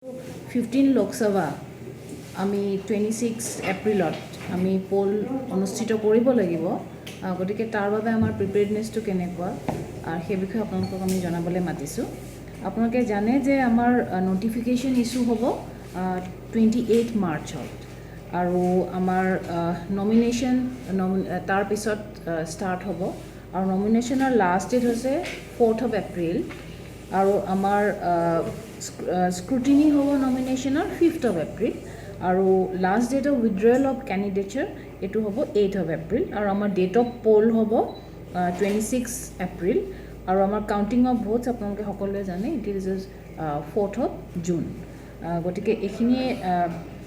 15 লোকসভা আমি 26 এপ্ৰিলত আমি পল অনুষ্ঠিত কৰিব লাগিব। গতিকে তাৰ বাবে আমাৰ প্ৰিপেয়াৰ্ডনেছটো কেনেকুৱা, সেই বিষয়ে আপোনালোকক আমি জনাবলৈ মাতিছোঁ। আপোনালোকে জানে যে আমাৰ নটিফিকেশ্যন ইছ্যু হ'ব 28 মাৰ্চত আৰু আমাৰ নমিনেশ্যন তাৰপিছত ষ্টাৰ্ট হ'ব আৰু নমিনেশ্যনৰ লাষ্ট ডেট হৈছে ফ'ৰ্থ অফ এপ্ৰিল আৰু আমাৰ স্ক্ৰুটিনি হ'ব নমিনেশ্যনৰ ফিফ্থ অফ এপ্ৰিল আৰু last date of withdrawal of candidature এইটো হ'ব এইট অফ এপ্ৰিল আৰু আমাৰ ডেট অফ পল হ'ব 26 এপ্ৰিল আৰু আমাৰ কাউণ্টিং অফ ভোটছ আপোনালোকে সকলোৱে জানে, it is 4th of June। গতিকে এইখিনিয়ে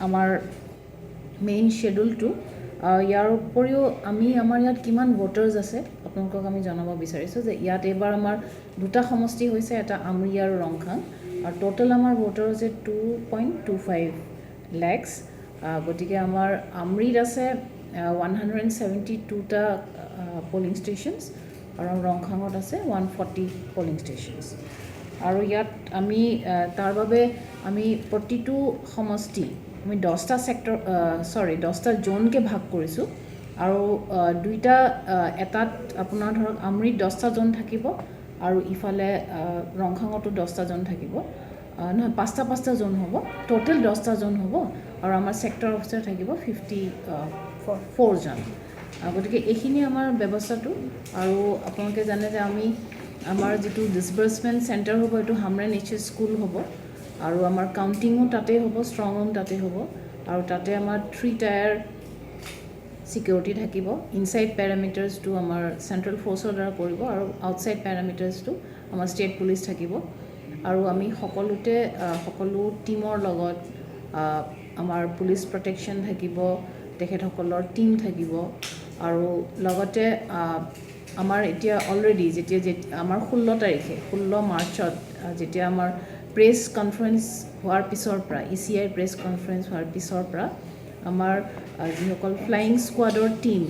আমাৰ মেইন শ্বেডিউলটো। ইয়াৰ উপৰিও আমি আমাৰ ইয়াত কিমান ভোটাৰ্ছ আছে আপোনালোকক আমি জনাব বিচাৰিছোঁ যে ইয়াত এইবাৰ আমাৰ দুটা সমষ্টি হৈছে, এটা আমৰি আৰু ৰংখাং আৰু ট'টেল আমাৰ ভোটাৰ হৈছে 2.25 lakhs। গতিকে আমাৰ আমৰিত আছে 172টা পলিং ষ্টেচনছ আৰু ৰংখাঙত আছে 140 পলিং ষ্টেচনছ। আৰু ইয়াত আমি তাৰ বাবে আমি প্ৰতিটো সমষ্টি আমি 10টা ছেক্টৰ, চৰি, 10টা জ'নকৈ ভাগ কৰিছোঁ আৰু দুইটা এটাত আপোনাৰ ধৰক আমৰিত 10টা জ'ন থাকিব আৰু ইফালে ৰংখাঙতো 10টা জ'ন থাকিব। নহয়, পাঁচটা পাঁচটা জ'ন হ'ব, ট'টেল 10টা জ'ন হ'ব আৰু আমাৰ ছেক্টৰ অফিচাৰ থাকিব 54জন। গতিকে এইখিনি আমাৰ ব্যৱস্থাটো। আৰু আপোনালোকে জানে যে আমি আমাৰ যিটো ডিছবাৰ্চমেণ্ট চেণ্টাৰ হ'ব, এইটো হামৰেন এইচ এছ স্কুল হ'ব আৰু আমাৰ কাউণ্টিঙো তাতেই হ'ব, ষ্ট্ৰং ৰুম তাতেই হ'ব আৰু তাতে আমাৰ থ্ৰী টায়াৰ ছিকিউৰিটি থাকিব। ইনচাইড পেৰামিটাৰ্ছটো আমাৰ চেণ্ট্ৰেল ফ'ৰ্চৰ দ্বাৰা কৰিব আৰু আউটছাইড পেৰামিটাৰ্ছটো আমাৰ ষ্টেট পুলিচ থাকিব। আৰু আমি সকলোতে সকলো টীমৰ লগত আমাৰ পুলিচ প্ৰটেকশ্যন থাকিব, তেখেতসকলৰ টীম থাকিব। আৰু লগতে আমাৰ এতিয়া অলৰেডি যেতিয়া আমাৰ 16 তাৰিখে, 16 মাৰ্চত যেতিয়া আমাৰ প্ৰেছ কনফাৰেঞ্চ হোৱাৰ পিছৰ পৰা, ইচিআই প্ৰেছ কনফাৰেঞ্চ হোৱাৰ পিছৰ পৰা আমাৰ যিসকল ফ্লাইং স্কোৱাডৰ টীম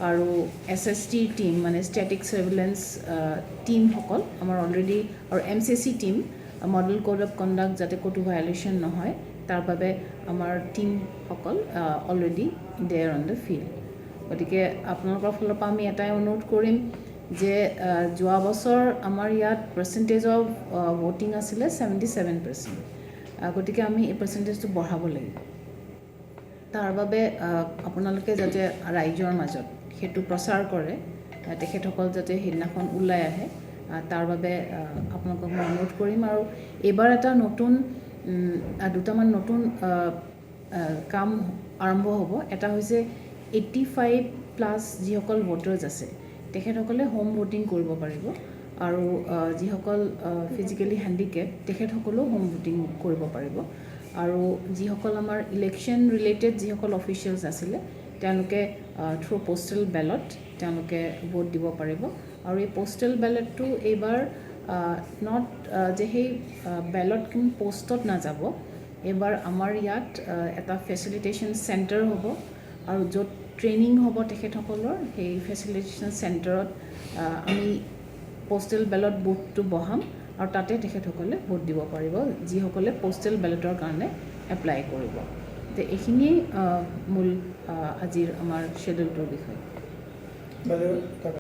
আৰু এছএছটিৰ টীম, মানে ষ্টেটিক ছাৰ্ভিলেঞ্চ টীমসকল আমাৰ অলৰেডি আৰু MCC team, model code of conduct যাতে ক'তো ভায়লেশ্যন নহয় তাৰ বাবে আমাৰ টীমসকল already they are on the field। গতিকে আপোনালোকৰ ফালৰ পৰা আমি এটাই অনুৰোধ কৰিম যে যোৱা বছৰ আমাৰ ইয়াত পাৰ্চেণ্টেজ অফ ভোটিং আছিলে 77%। গতিকে আমি এই পাৰ্চেণ্টেজটো বঢ়াব লাগিব। তাৰ বাবে আপোনালোকে যাতে ৰাইজৰ মাজত সেইটো প্ৰচাৰ কৰে, তেখেতসকল যাতে সেইদিনাখন ওলাই আহে, তাৰ বাবে আপোনালোকক মই অনুৰোধ কৰিম। আৰু এইবাৰ এটা নতুন দুটামান নতুন কাম আৰম্ভ হ'ব। এটা হৈছে 85+ যিসকল ভোটাৰ্ছ আছে তেখেতসকলে হোম ভোটিং কৰিব পাৰিব আৰু যিসকল ফিজিকেলি হেণ্ডিকেপ তেখেতসকলেও হোম ভোটিং কৰিব পাৰিব। আৰু যিসকল আমাৰ ইলেকশ্যন ৰিলেটেড যিসকল অফিচিয়েলছ আছিলে, তেওঁলোকে থ্ৰু পষ্টেল বেলট তেওঁলোকে ভোট দিব পাৰিব। আৰু এই পষ্টেল বেলটটো এইবাৰ not যে সেই বেলট কিন্তু পষ্টত নাযাব। এইবাৰ আমাৰ ইয়াত এটা ফেচিলিটেশ্যন চেণ্টাৰ হ'ব আৰু য'ত ট্ৰেইনিং হ'ব তেখেতসকলৰ, সেই ফেচিলিটেশ্যন চেণ্টাৰত আমি পষ্টেল বেলট বুথটো বহাম আৰু তাতে তেখেতসকলে ভোট দিব পাৰিব, যিসকলে পষ্টেল বেলটৰ কাৰণে এপ্লাই কৰিব। তে এইখিনিয়েই মূল আজিৰ আমাৰ শ্বেডিউলটোৰ বিষয়ে। বাইদেউ।